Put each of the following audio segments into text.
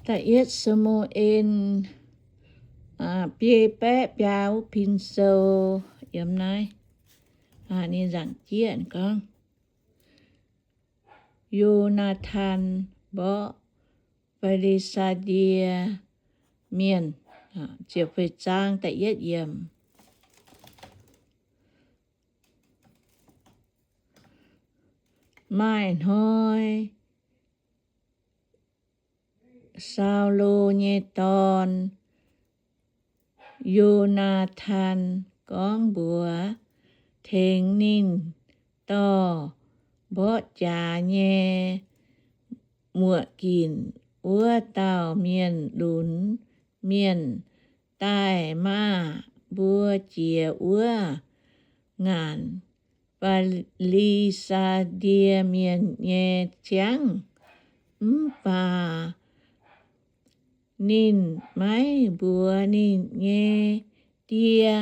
Da'yietv Saa^mu^en, biei baeqv biaa wuov pin sou, yiem naaiv, ninh nzaangc jieqv gorngv, Yo^naa^tan mborqv Fi^li^saa^die Mienh, ziepc feix zaang da'yietv yiemc. Maaih hnoi Saulo nyei dorn, Yo^naa^tan, gorngv mbuox tengx ninh dorh mborqv jaax nyei muoqc ginc wuov dauh mienh lunx mienh daaih maah! Mbuo jiex wuov ngaanc Fi^li^saa^die Mienh nyei ciangv. Mv baac ninh maiv mbuox ninh nyei die.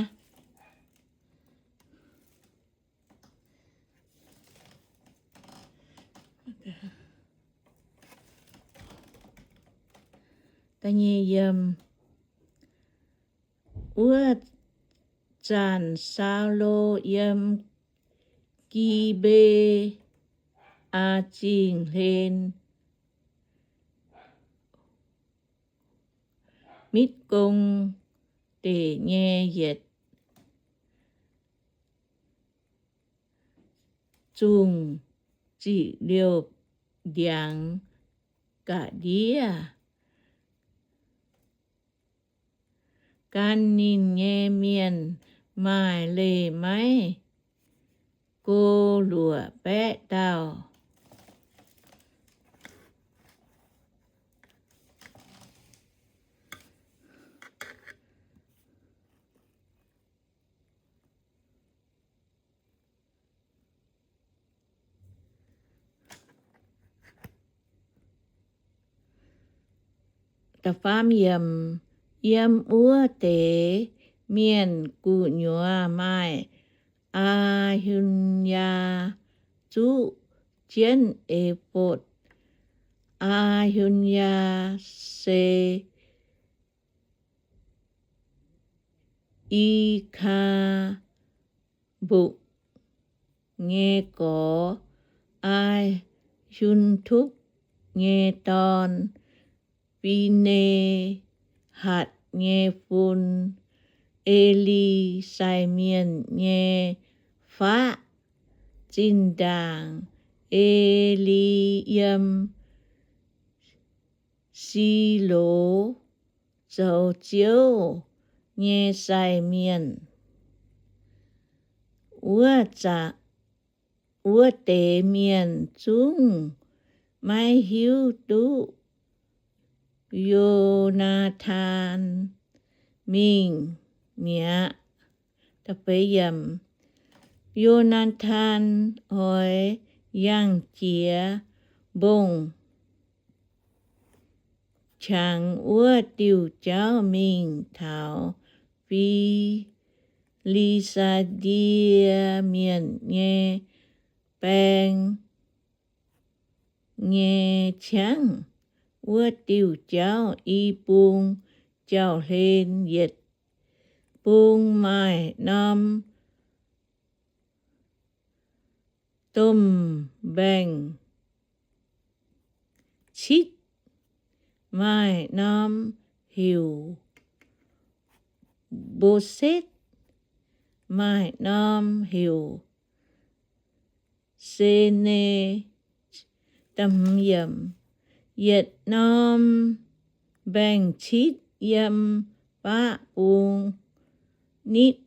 Wuov zanc Saulo yiem Gi^mbe^aa Zingh hlen Mitv Gong Deic nyei yietc zungh ziqc liouh ndiangx ga'ndiev. Gan ninh nyei mienh maaih leih maiv go luoqc baeqv dauh. Yiem wuov deix mienh gu'nyuoz maaih Aa^hun^yaa zuqv jienv e^fotv. Aa^hun^yaa se I^kaa^mbukc nyei gorx Aa^hun^tupc nyei dorn, Fi^ne^hatc nyei fun, E^li sai mienh nyei faqv. Zinh ndaangc E^li yiem Si^lo zoux Ziouv nyei sai mienh, wuov deix mienh zungv maiv hiuv duqv Yo^naa^tan mingh mi'aqv. Yo^naa^tan oix yangh jiex mbong-qangx wuov diuh jauv mingh taux Fi^li^saa^die Mienh nyei baeng nyei ciangv. Wuov diuh jauv i bung jauv-hlen, yietc bung maaih norm domh mbaengx-citv, maaih norm heuc Mbo^setv, maaih norm heuc Se^ne. Yietc norm mbaengx-citv yiem baqv bung nitv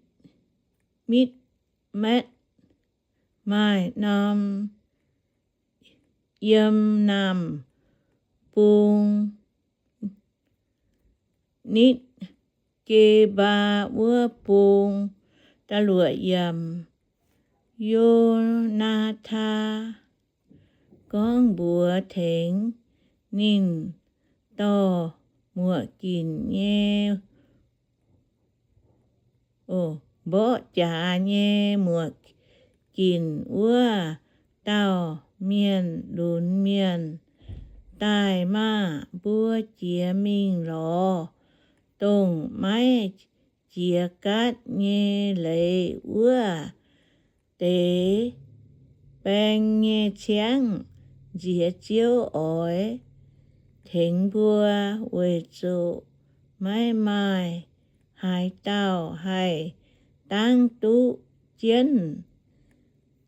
Mitv^maatv, maaih norm yiem naamh bung nitv Ge^mbaa wuov bung. Yo^naa^tan gorngv mbuox tengx ninh dorh muoqc ginc nyei, mborqv jaax nyei muoqc ginc wuov dauh mienh lunx mienh daaih maah! Mbuo jiez mingh lorz dongh maiv jiex gaatv nyei leiz wuov deix baeng nyei ciangv. Nziex Ziouv oix tengx mbuo, weic zuqc maiv maaih haaix dauh haih dangv duqv jienv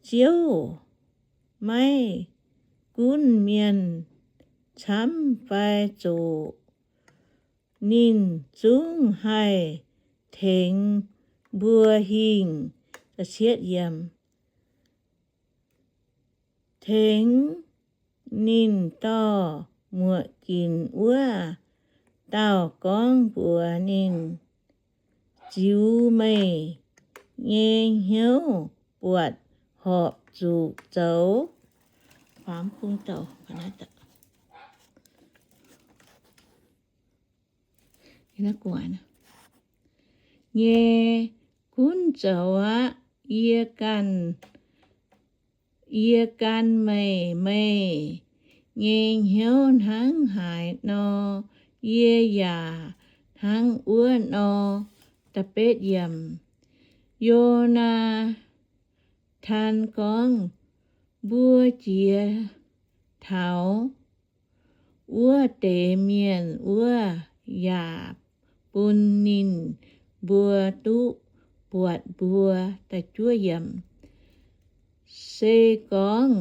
Ziouv. Maiv gunv mienh camv fai zoqc, ninh zungv haih tengx mbuo hingh. Tengx ninh dorh muoqc ginc wuov dauh gorngv mbuox ninh, Ziux meih nyei hnyouv buatc horpc zuqc zoux. Nyei gunv zoux aqv. Yie ganh, yie gan meih, meih nyei hnyouv hnangv haaix nor, yie yaac hnangv wuov nor. Yo^naa^tan gorngv, Mbuo jiex taux wuov deix mienh wuov, yaac bun ninh mbuo duqv buatc mbuo. Se gorngv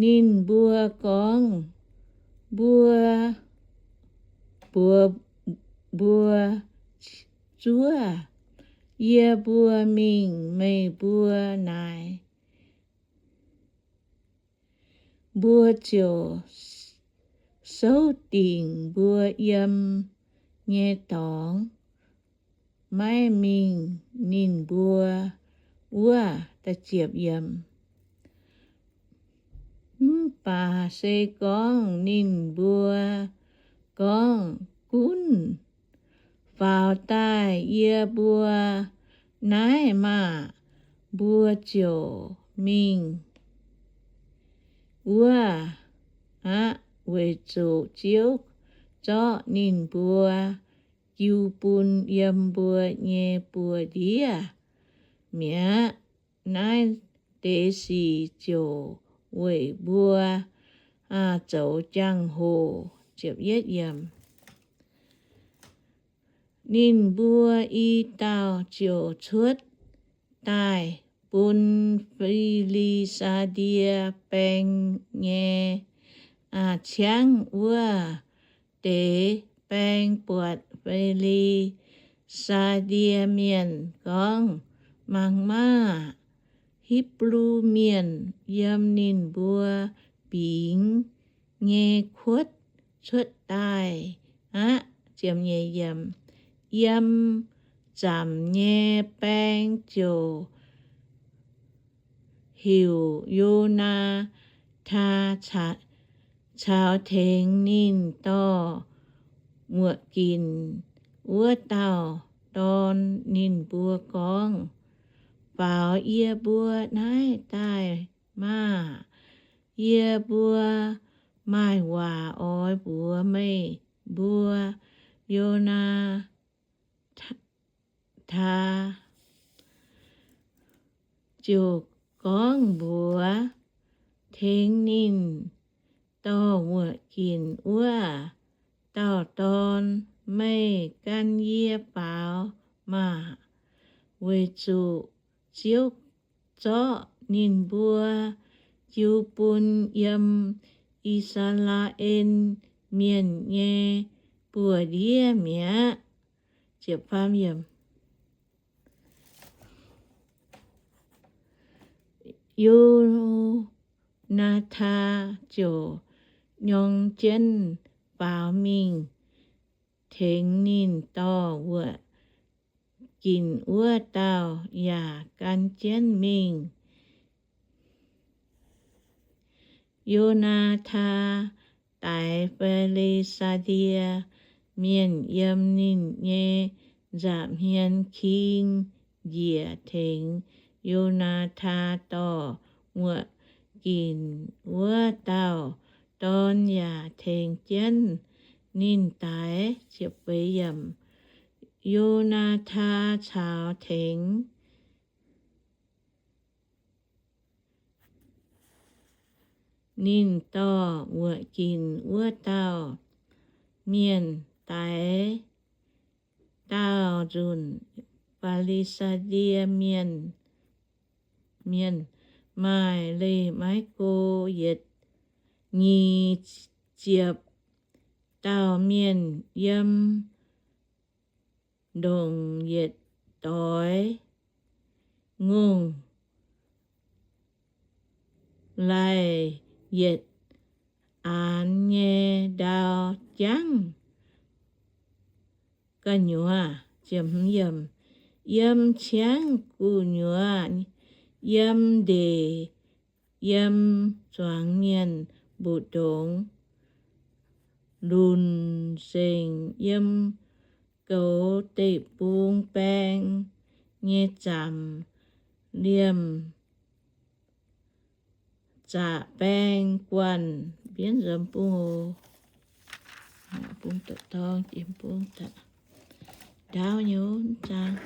ninh mbuo gorngv, mbuo, mbuox mbuo zuov yie mbuo mingh, meih mbuo naaic, mbuo ziouc souv dingc mbuo yiem nyei dorngx, maiv mingh ninh mbuo wuov. Mv baac se gorngv ninh mbuo gorngv, Gunv faaux daaih yie mbuo naaiv maah! Mbuo ziouc mingh wuov aqv, weic zuqc Ziouv zorqv ninh mbuo jiu bun yiem mbuo nyei buoz-ndiev mi'aqv. Naaiv deix sic ziouc weic mbuo zoux jangx-hoc. Ninh mbuo i dauh ziouc cuotv daaih bun Fi^li^saa^die Baeng nyei ciangv wuov deix baeng buatc Fi^li^saa^die Mienh gorngv, Mangc maah! Hipv^lu Mienh yiem ninh mbuo mbingx nyei kuotv cuotv daaih aqv. Yiem zaamc nyei baeng ziouc heuc Yo^naa^taan caux tengx ninh dorh muoqc ginc wuov dauh dorn. Ninh mbuo gorngv, Faaux yie mbuo naaiv daaih maah! Yie mbuo maaih waac oix mbuox meih mbuo. Yo^naa^taan ziouc gorngv mbuox tengx ninh dorh muoqc ginc wuov dauh dorn, Meih gan yie faaux maah! Weic zuqc Ziouv zorqv ninh mbuo jiu bun yiem I^saa^laa^en Mienh nyei buoz-ndiev mi'aqv. Yo^naa^taan ziouc nyorng jienv faaux mingh tengx ninh dorh muoqc ginc wuov dauh yaac gan jienv mingh. Yo^naa^taan daix Fi^li^saa^die Mienh yiem ninh nyei nza'hmien king njiec tengx Yo^naa^taan dorh muoqc ginc wuov dauh dorn yaac tengx jienv ninh daix. Yo^naa^taan caux tengx ninh dorh wuoqc ginc wuov dauh mienh daix daauh nzunc. Fi^li^saa^die Mienh, mienh maaih leih maiv go yietc nyeic ziepc dauh mienh yiem ndongc yietc doix ngongh laaih yietc aanx nyei ndau jangv gu'nyuoz. Yiem ciangv gu'nyuoz, yiem ndeic, yiem zuangx mienh mbu'ndongx, lunc nzengc yiem goux deic-bung baeng nyei zaamc liemh zaqc baeng guanh. Bienv nzom bung, bung da'dorng, bung ndaauv nyei zaang.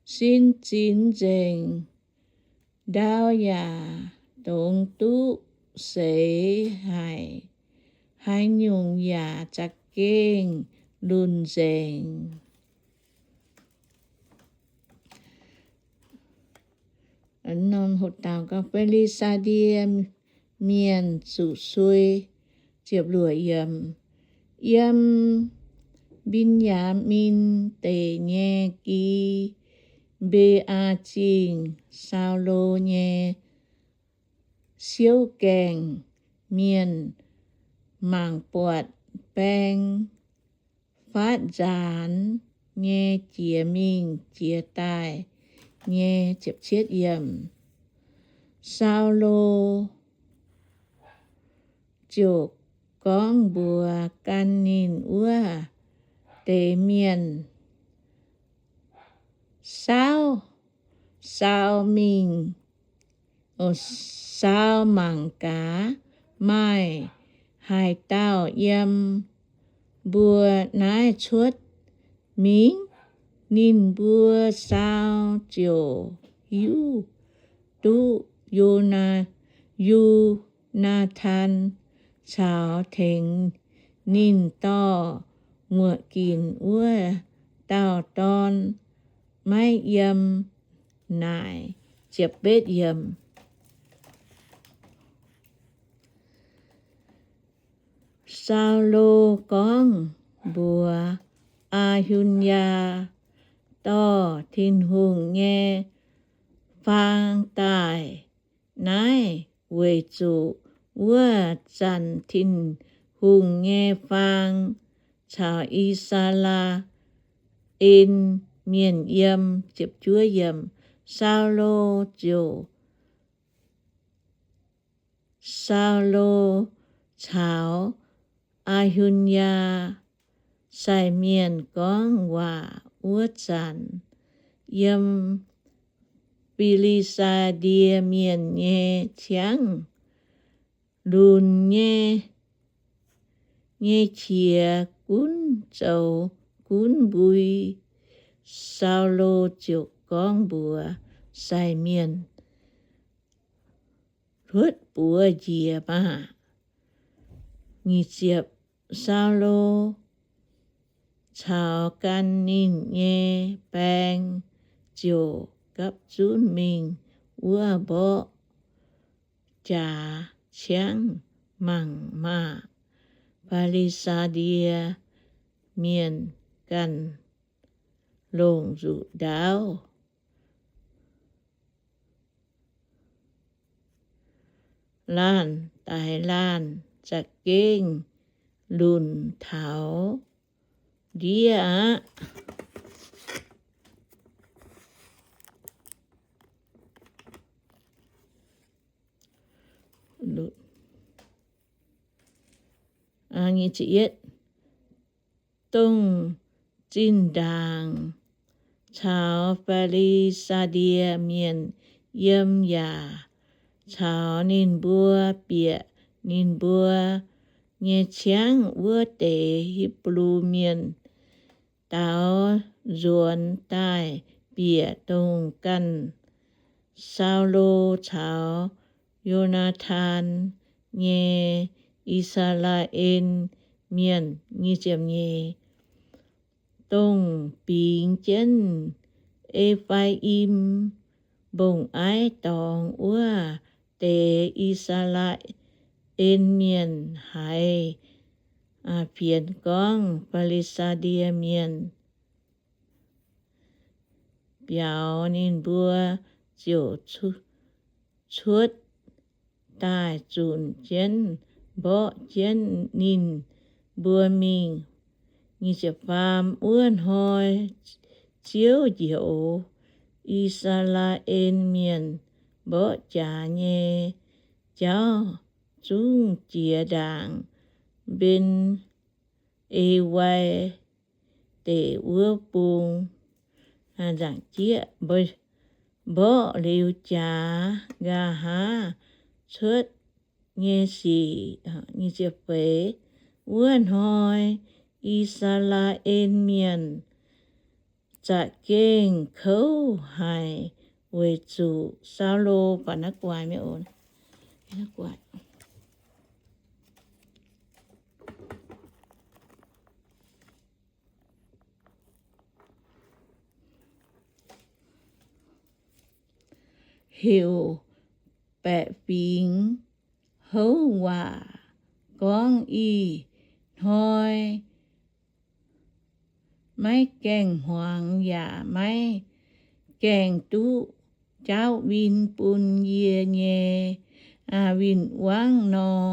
Sin zinx nzengc, ndau yaac dongz duqv seix haic. Haaix nyungc yaac za'gengh lunc nzengc. Fi^li^saa^die Mienh zuqc sui. Yiem Mben^yaa^min Deic nyei Gi^mbe^aa Zingh, Saulo nyei siouv gaengh mienh mangc buatc baeng faatv nzaanx nyei jiex mingh jiex daaih nyei. Saulo ziouc gorngv mbuox gan ninh wuov deix mienh, Saauv, saau mingh, saau mangc gaax maaih haaix dauh yiem mbuo naaiv cuotv mingh. Ninh mbuo saau ziouc hiuv duqv Yo^naa, Yo^naa^tan caux tengx ninh dorh wuoqc ginc wuov dauh dorn maiv yiem naaic. Saulo gorngv mbuox Aa^hun^yaa, Dorh Tin-Hungh nyei faang daaih. Naaiv weic zuqc wuov zanc Tin-Hungh nyei faang caux I^saa^laa^en Mienh yiem. Saulo ziouc, Saulo caux Aa^hun^yaa sai mienh gorngv waac wuov zanc, yiem Fi^li^saa^die Mienh nyei ciangv lunx nyei, nyei qiex gunv zoux gunv mbui. Saulo ziouc gorngv mbuox sai mienh, Hluotv buoz njiec maah! Saulo caux gan ninh nyei baeng ziouc gapv zunv mingh wuov mborqv jaax ciangv mangc maah! Fi^li^saa^die Mienh ganh longc nzuqc ndaauv, laanh daix laanh, za'gengh lunc taux ndiev aqv. Dongh zinh ndaangc caux Fi^li^saa^die Mienh yiem yaac caux ninh mbuo bieqc ninh mbuo nyei ciangv wuov deix Hipv^lu Mienh daux nzuonx daaih bieqc dongh ganh Saulo caux Yo^naa^tan nyei I^saa^laa^en Mienh. Dongh bingx jienv E^faa^im Mbong-Aiv Dorngx wuov deix I^saa^laa^en Mienh haiz fienx gorngv Fi^li^saa^die Mienh biaux, ninh mbuo ziouc cuotv daaih zunc jienv mborqv jienv ninh mbuo mingh. Wuov hnoi ziouv njoux I^saa^laa^en Mienh mborqv jaax nyei jauv zungv jiex ndaangc Mben^e^wai Deic wuov bung. Mborqv liuz jaax, nqa'haav cuotv nyei sic. Wuov hnoi I^saa^laa^en Mienh za'gengh kouv haic weic zuqc Saulo heuc baeqc fingx houv waac gorngv, Ih hnoi maiv gaengh hmuangx yaac maiv gaengh duqv jaauv win bun yie nyei win-wangv nor,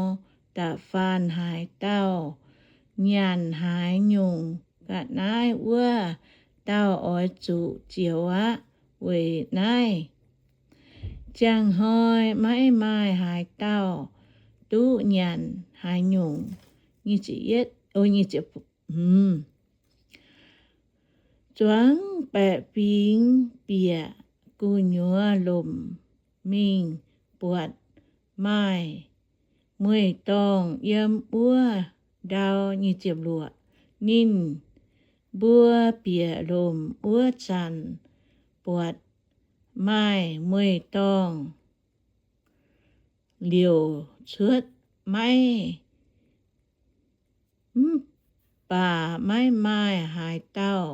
da'faanh haaix dauh nyanc haaix nyungc ga'naaiv, wuov dauh oix zuqc zioux aqv. Weic naaiv ziangh hnoi maiv maaih haaix dauh duqv nyanc haaix nyungc. Zuangx baeqc fingx bieqc gu'nyuoz lomc mingh buatc maaih mueiz-dorngh yiem wuov ndau. Ninh mbuo bieqc lomc wuov zanc buatc maaih mueiz-dorngh liouc cuotv maiv, mv baac maiv maaih haaix dauh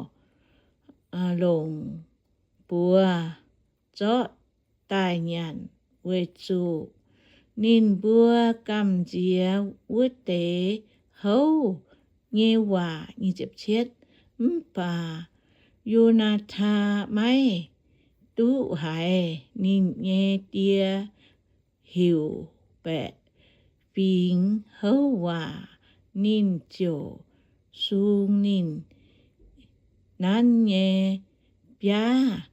longc buoz zorqv daaih nyanc, weic zuqc ninh mbuo gamh nziex wuov deix houv nyei waac. Mv baac Yo^naa^taan maiv duqv haiz ninh nyei die heuc baeqc fingx houv waac. Ninh ziouc sung ninh nanv nyei biaav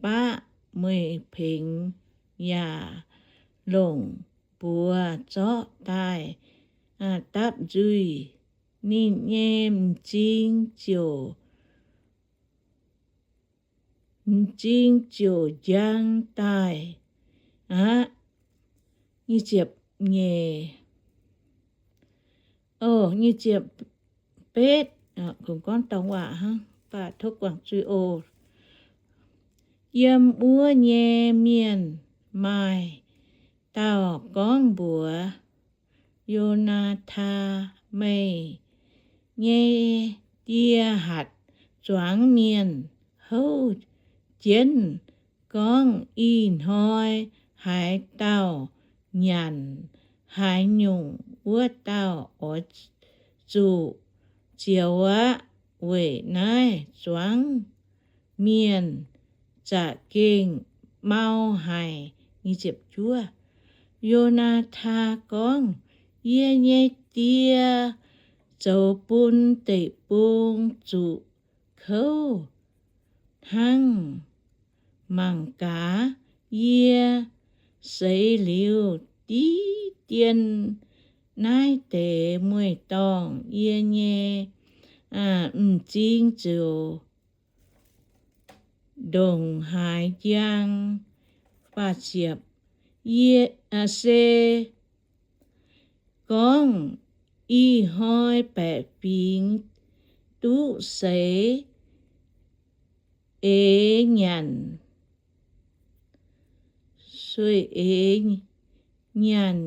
baqv mueiz pengx yaac longc buoz zorqv daaih dapv nzuih. Ninh nyei m'zing ziouc, m'zing ziouc njang daaih aqv. Betv, gorngv dongh waac hnangv, baac tov guangc zuiz oc. Yiem wuov nyei mienh maaih dauh gorngv mbuox Yo^naa^taan, Meih nyei die hatc zuangx mienh houv jienv gorngv, ih hnoi haaix dauh nyanc haaix nyungc, wuov dauh oix zuqc zioux aqv. Weic naaiv zuangx mienh za'gengh mau haic. Yo^naa^taan gorngv, Yie nyei die zoux bun deic-bung zuqc kouv hnangv. Mangc gaax, yie seix liuz div dien naaiv deix mueiz-dorngh, yie nyei m'zing ziouc ndongc haaix njang. Yie se gorngv ih hnoi baeqc fingx duqv seix eix nyanc, sueih eix nyanc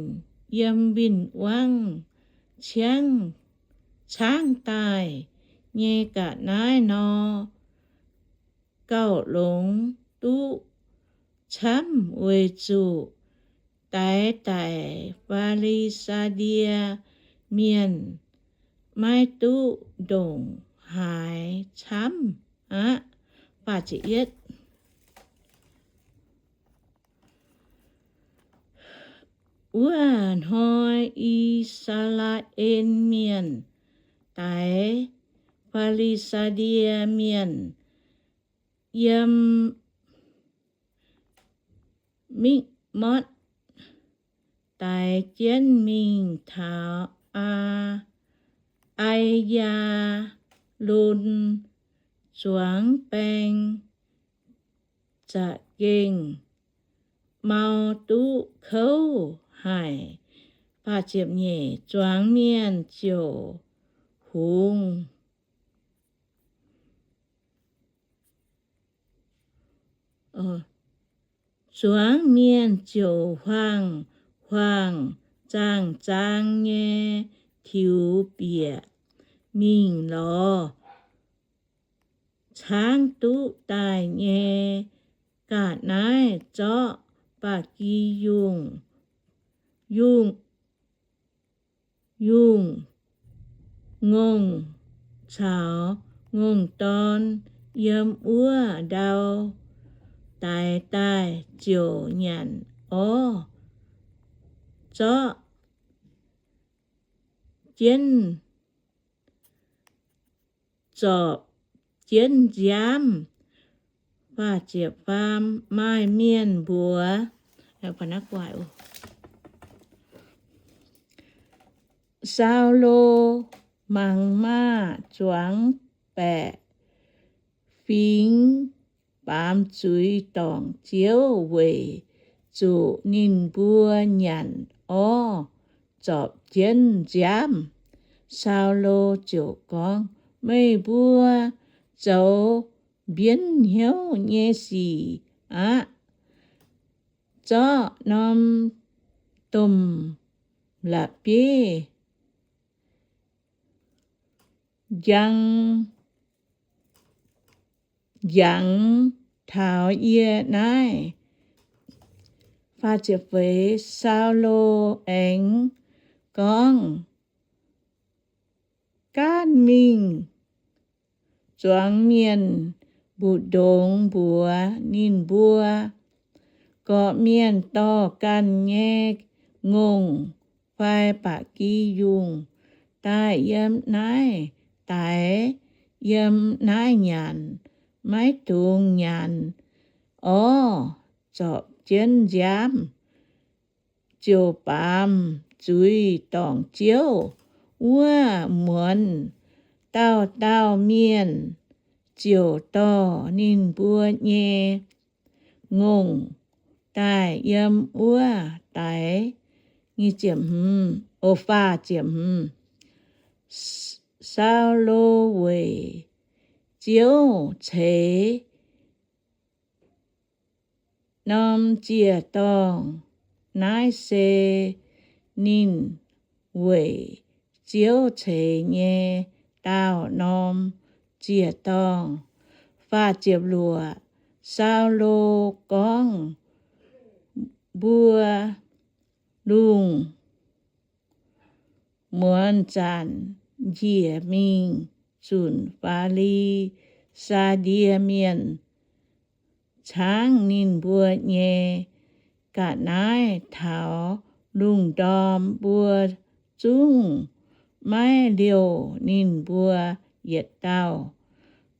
yiem win-wangv ciangv caangv daaih nyei ga'naaiv nor, gauh longx duqv camv weic zuqc daix daic Fi^li^saa^die Mienh maiv duqv ndongc haaix camv aqv. Wuov hnoi I^saa^laa^en Mienh daix Fi^li^saa^die Mienh yiem Mikv^motv daix jienv mingh taux Aa, Aa^yaa^lon zuangx baeng za'gengh mau duqv kouv haic. Zuangx mienh ziouc hungx Zuangx mienh ziouc huaang-huaang zaang-zaang nyei tiux bieqc mingh lorz caangv duqv daaih nyei ga'naaiv zorqv ba'gi yungh, yungh, yungh ngongh caux ngongh dorn yiem wuov ndau daix daaih ziouc nyanc orv, zorqv jienv, zorpc jienv nziaamv. Maaih mienh mbuox Saulo, Mangc maah! Zuangx baeqc fingx baamz zuiz dorngc Ziouv weic zuqc ninh mbuo nyanc orv zorpc jienv nziaamv. Saulo ziouc gorngv, Meih mbuo zoux mbienv hnyouv nyei sic aqv. Zorqv norm domh la'bieiv njang, njangx taux yie naaiv. Saulo aengx gorngv, Gaanv mingh zuangx mienh mbu'ndongx mbuox ninh mbuo, Gorqv-mienh dorh ganh nyei ngongh fai ba'gi yungh daaih yiem naaiv daix, yiem naaiv nyanc. Maiv dungx nyanc orv zorpc jienv nziaamv, ziouc baamz zuiz dorngc Ziouv. Wuov muonz dauh dauh mienh ziouc dorh ninh mbuo nyei ngongh daaih yiem wuov daix. Faah ziepc hmz. Saulo weic Ziouv ceix norm ziec-dorngh. Naaiv se ninh weic Ziouv ceix nyei daauh norm ziec-dorngh. Faah ziepc luoqc. Saulo gorngv, Mbuo lungh muonz zanc njiec mingh zunc Fi^li^saa^die Mienh caangv ninh mbuo nyei ga'naaiv taux lungh ndorm. Mbuo zungv maiv liouh ninh mbuo yietc dauh.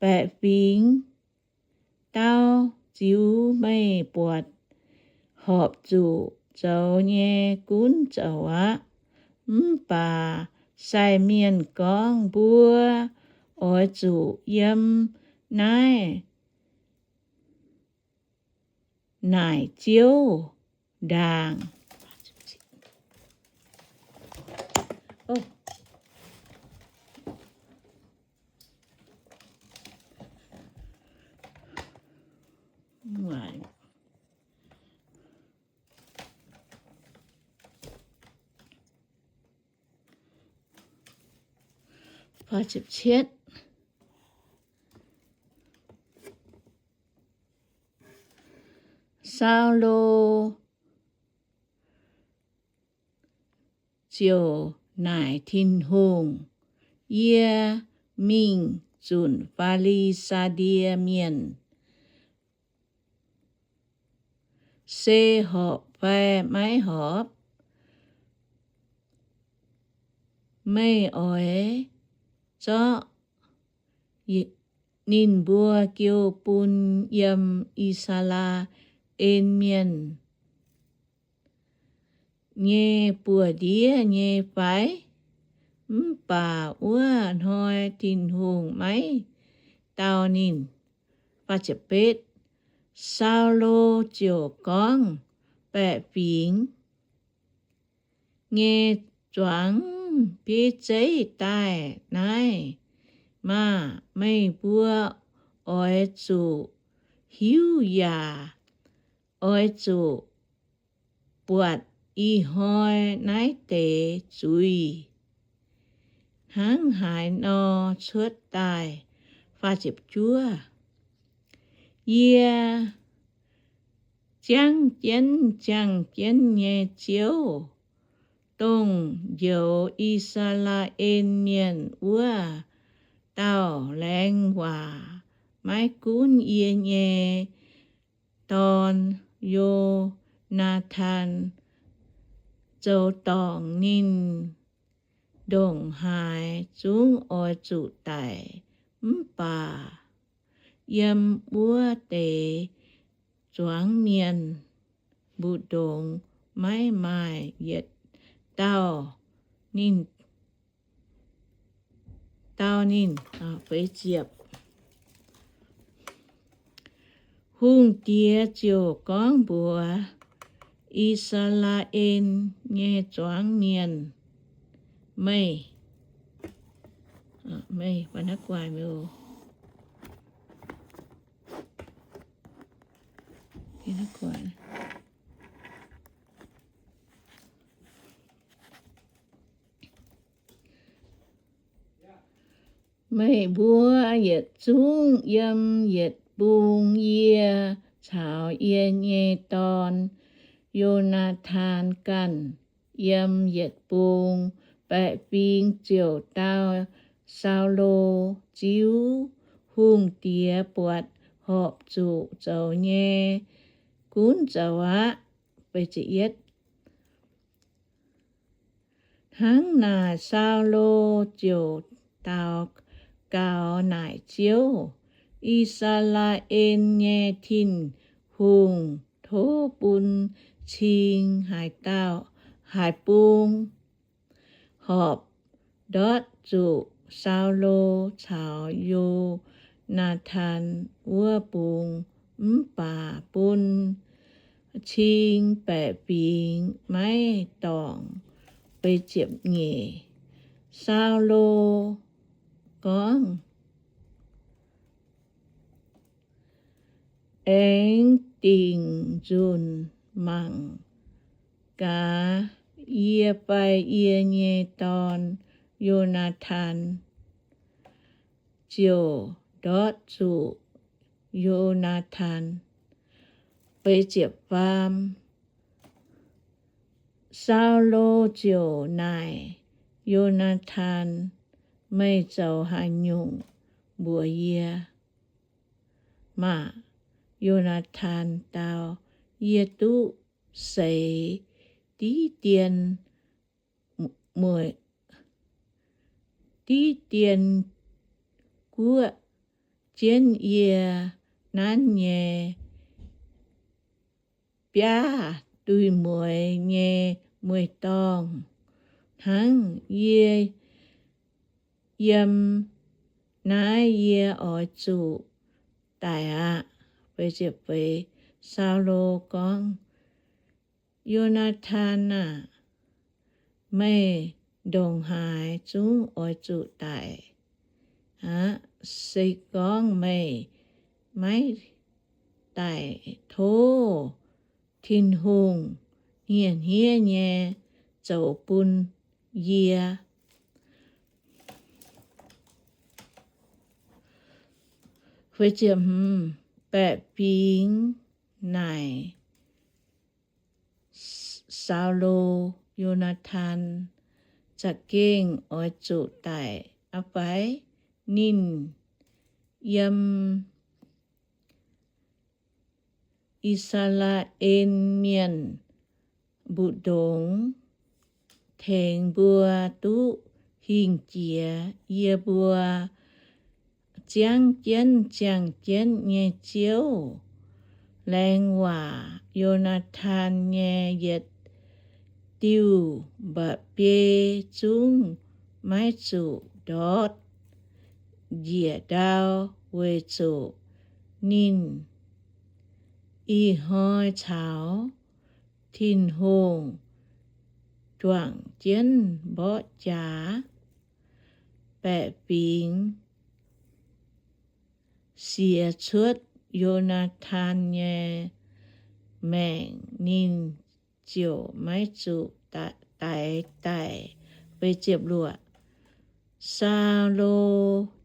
Baeqc fingx dau ziux meih buatc horpc zuqc zoux nyei gunv zoux aqv. Mv baac sai mienh gorngv, Mbuo oix zuqc yiem naaiv naaic Ziouv ndaangc. Saulo ziouc naaic Tin-Hungh, Yie mingh zunc Fi^li^saa^die Mienh se horpc fai maiv horpc? Meih oix zorqv ninh mbuo jiu bun yiem I^saa^laa^en Mienh nyei buoz-ndiev nyei fai? Mv baac wuov hnoi Tin-Hungh maiv dau ninh. Saulo ziouc gorngv, Baeqc fingx nyei zuangx bieiv zeiv daaih naaiv maah! Meih mbuo oix zuqc hiuv yaac oix zuqc buatc ih hnoi naaiv deix zuiz hnangv haaix nor cuotv daaih. Yie ziangv jienv ziangh jienv nyei Ziouv, dongh njoux I^saa^laa^en Mienh wuov dauh, laengz waac maiv gunv yie nyei dorn, Yo^naa^tan, zoux dorngc ninh ndongc haaix zungv oix zuqc daic. Mv baac yiem wuov deix zuangx mienh mbu'ndongx maiv maaih yietc dauh ninh, dauh ninh. Hungh diex ziouc gorngv mbuox I^saa^laa^en nyei zuangx mienh, Meih, meih, Meih mbuo yietc zungv yiem yietc bung. Yie caux yie nyei dorn, Yo^naa^tan, ganh yiem yietc bung. Baeqc fingx ziouc dau Saulo, Ziux, hungh diex buatc horpc zuqc zoux nyei, gunv zoux aqv. Hnangv naaic Saulo ziouc daux gaux naaic Ziouv, I^saa^laa^en nyei Tin-Hungh, tov bun cing haaix dauh, haaix bung horpc ndortv zuqc Saulo caux Yo^naa^tan wuov bung, mv baac bun cing baeqc fingx maiv dorngc. Saulo gorngv, Aengx dingc nzunc mangc gaax, yie fai yie nyei dorn, Yo^naa^tan, ziouc ndortv zuqc Yo^naa^tan. Saulo ziouc naaic Yo^naa^tan, Meih zoux haaix nyungc mbuox yie maah! Yo^naa^tan dau, Yie duqv seix diqv dien, diqv dien guoqv jienv yie nanv nyei biaav duih mueiz nyei mueiz-dorngh, hnangv yie yiem naaiv yie oix zuqc daic aqv. Saulo gorngv, Yo^naa^tan aah! Meih ndongc haaix zungv oix zuqc daic aqv. Se gorngv meih maiv daic, tov Tin-Hungh hniev-hniev nyei zoux bun yie. Baeqc fingx naaic Saulo, Yo^naa^tan za'gengh oix zuqc daic aqv fai? Ninh yiem I^saa^laa^en Mienh mbu'ndongx tengx mbuo duqv hingh jiex. Yie mbuo ziangv jienv ziangh jienv nyei Ziouv. Laengz waac Yo^naa^tan nyei yietc diuh mba'biei zungv maiv zuqc ndortv njiec ndau, weic zuqc ninh ih hnoi caux Tin-Hungh juangc jienv mborqv jaax. Baeqc fingx siex cuotv Yo^naa^tan nyei maengc, ninh ziouc maiv zuqc daix daic. Saulo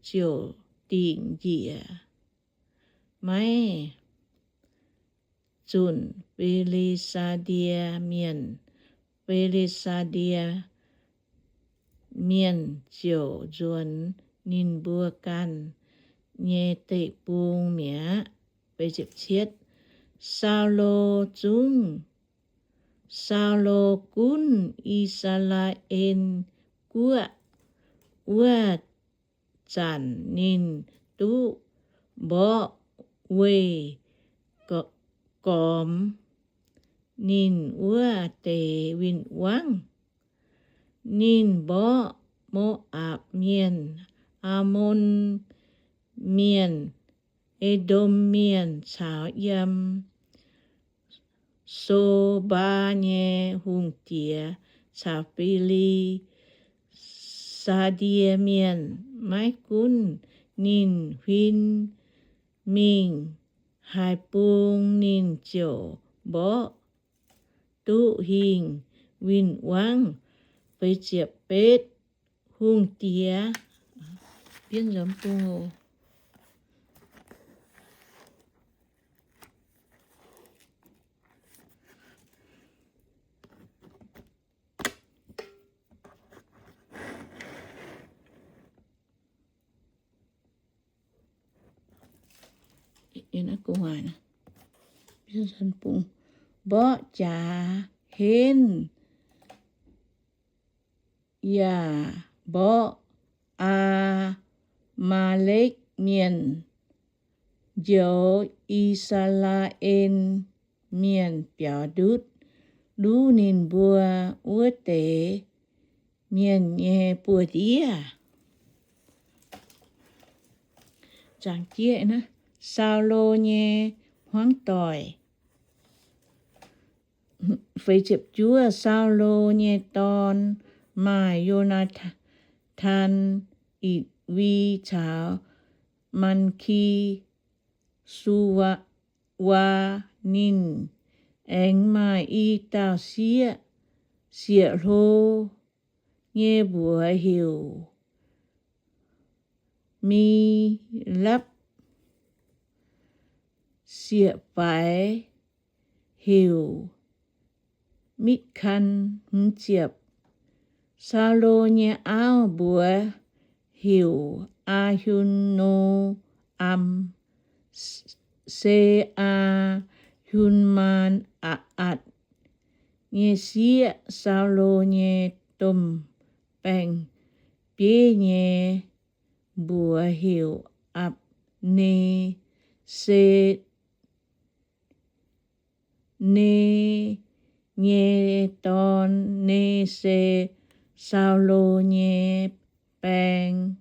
ziouc dingc njiec, maiv zunc Fi^li^saa^die Mienh. Fi^li^saa^die Mienh ziouc nzuonx ninh mbuo ganh nyei deic-bung mi'aqv. Saulo zungv, Saulo gunv I^saa^laa^en Guoqv. Wuov zanc ninh duqv mborqv weih gormx ninh wuov deix win-wangv. Ninh mborqv Mo^apc Mienh, Aamon Mienh, E^ndom Mienh caux yiem So^mbaa nyei hungh diex caux Fi^li^saa^die Mienh. Maiv gunv ninh huin mingh haaix bung, ninh ziouc mborqv duqv hingh win-wangv. Hungh diex mborqv jaax henv yaac mborqv Aa^maa^lekv Mienh, njoux I^saa^laa^en Mienh biaux ndutv luv ninh mbuo wuov deix mienh nyei buoz-ndiev. Saulo nyei hmuangv doic. Saulo nyei dorn maaih Yo^naa^tan, Itc^vi caux Malki^su^waa. Ninh aengx maaih i dauh sieqv, sieqv hlo nyei mbuox heuc Mi^lapv, sieqv-faix heuc Mitv^kan. Saulo nyei auv mbuox heuc Aa^hi^no^am, se Aa^hi^man^atc nyei sieqv. Saulo nyei domh baeng-bieiv nyei mbuox heuc Apc^ne, se Ne nyei dorn. Ne se Saulo nyei baeng-baeqv,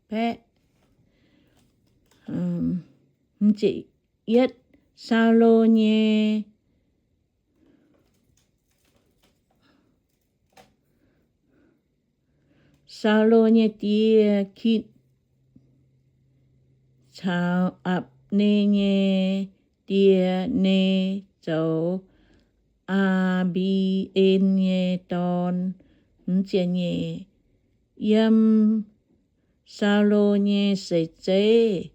baeqv. Yietv, Saulo nyei, Saulo nyei die Kitv caux Apc^ne nyei die Ne zoux Aa^mbi^en nyei dorn. Yiem Saulo nyei seix zeiv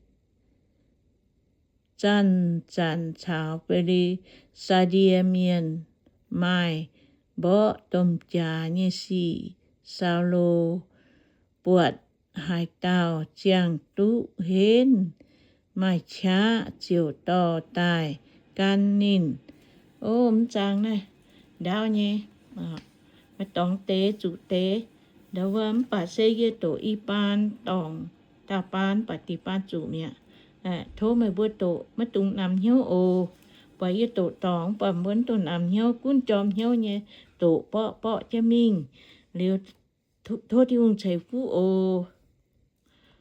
zanc-zanc caux Fi^li^saa^die Mienh maaih mborqv domh jaax nyei sic. Saulo buatc haaix dauh ziangh duqv henv maaih qaqv ziouc dorh daaih gan ninh. O, mv zaang naaiv ndaauv nyei, maaih dorngx deix zuqc deix. Ndau wuov mv baac se yie doqc i baan dorngc, daauh baan mv baac deix baan zuqc mi'aqv. Tov meih mbuo doqc maiv dungx namx hnyouv oc. Buatc yie doqc dorngc mv baac mbuo mv dungx namx hnyouv, gunv jorm hnyouv nyei doqc borqv borqv jienv mingh. Liuz tov Tin-Hungh ceix fuqv oc.